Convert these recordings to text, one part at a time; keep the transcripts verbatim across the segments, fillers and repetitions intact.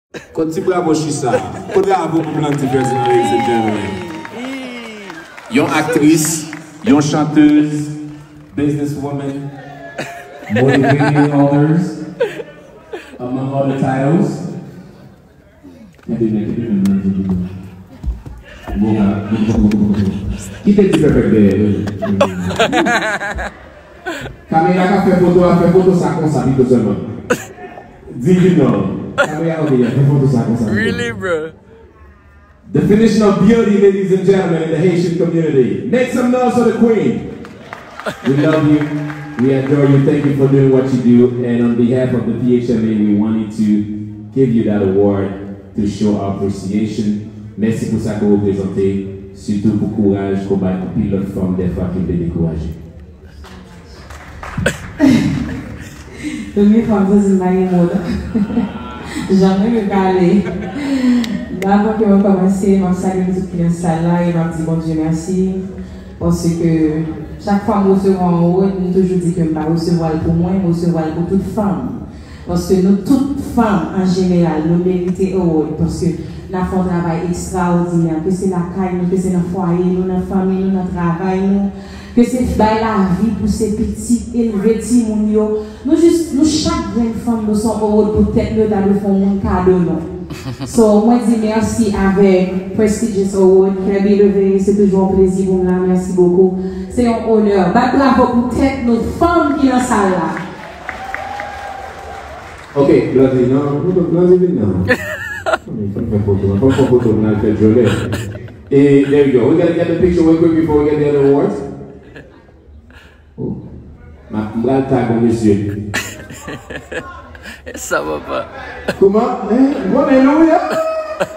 Kot ti bravo chisa? Kot bravo pou Blondedy Ferdinand, ladies and gentlemen? Yon aktris, yon chantèz, businesswoman, motivating others, among other titles. Kenbe men, kenbe men, Blondedy. Bon, bon, bon, bon, bon, bon. Kite ti pèpè dèyè, wi. Kamera k ap fè foto a, fè foto sa konsa pito sèlman. Di vin non. Kamera, ok, fè foto sa konsa pito. Really, bro? Definition of beauty, ladies and gentlemen, in the Haitian community. Make some noise for the queen. We love you. We adore you. Thank you for doing what you do. And on behalf of the P H M A, we wanted to give you that award to show our appreciation. Mèsi pou sa ke w reprezante, sitou pou kouraj ke w bay anpil lòt fanm dèfwa ki vle dekouraje. Premye fwa m santi m pa gen mo non. Jan m renmen pale. Avan ke mwen kòmanse, m ap salye tout ki nan sal la e m ap di Bondye mèsi. Paske chak fwa m resevwa yon wòd, m toujou di ke m pa resevwa l pou mwen, m resevwa l pou tout fanm. Paske nou tout fanm an jeneral, nou merite award. Paske n ap fè yon travay ekstraòdinè. Ke se lakay nou, ke se nan fwaye nou, nan fanmi nou, nan travay nou. Ke se bay lavi pou se pitit, elve timoun yo. Nou jis, nou chak grenn fanm, nou se yon award pou tèt nou, ta dwe fè yon moun kado non. So, mwen di mèsi avèk Prestigious Award. Kèbè leve, se toujou yon plezi pou m la. Mèsi bokou. Se yon onè. Bat bravo pou tèt nou, fanm ki nan sal la. Ok, Blondedy, non, Blondedy, vin non. Fò n fè foto, fò n fè foto, pou n al fè djòlè. E, there you go. We gotta get the picture real quick before we get the other awards. Oh. M pral tag yon mesye. Sa papa. Kouman? Eh, m konnen nou, yeah.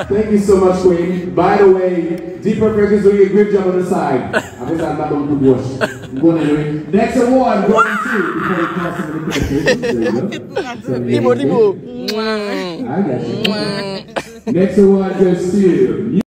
Thank you so much, Queen. By the way, D Perfect is doing a great job on the side. Apre sa, l pa ban m kou bwòch. M konnen nou, wi. Next award going to, before we pass it to the Queen. There you go. Libo, libo. I got you. Next award goes to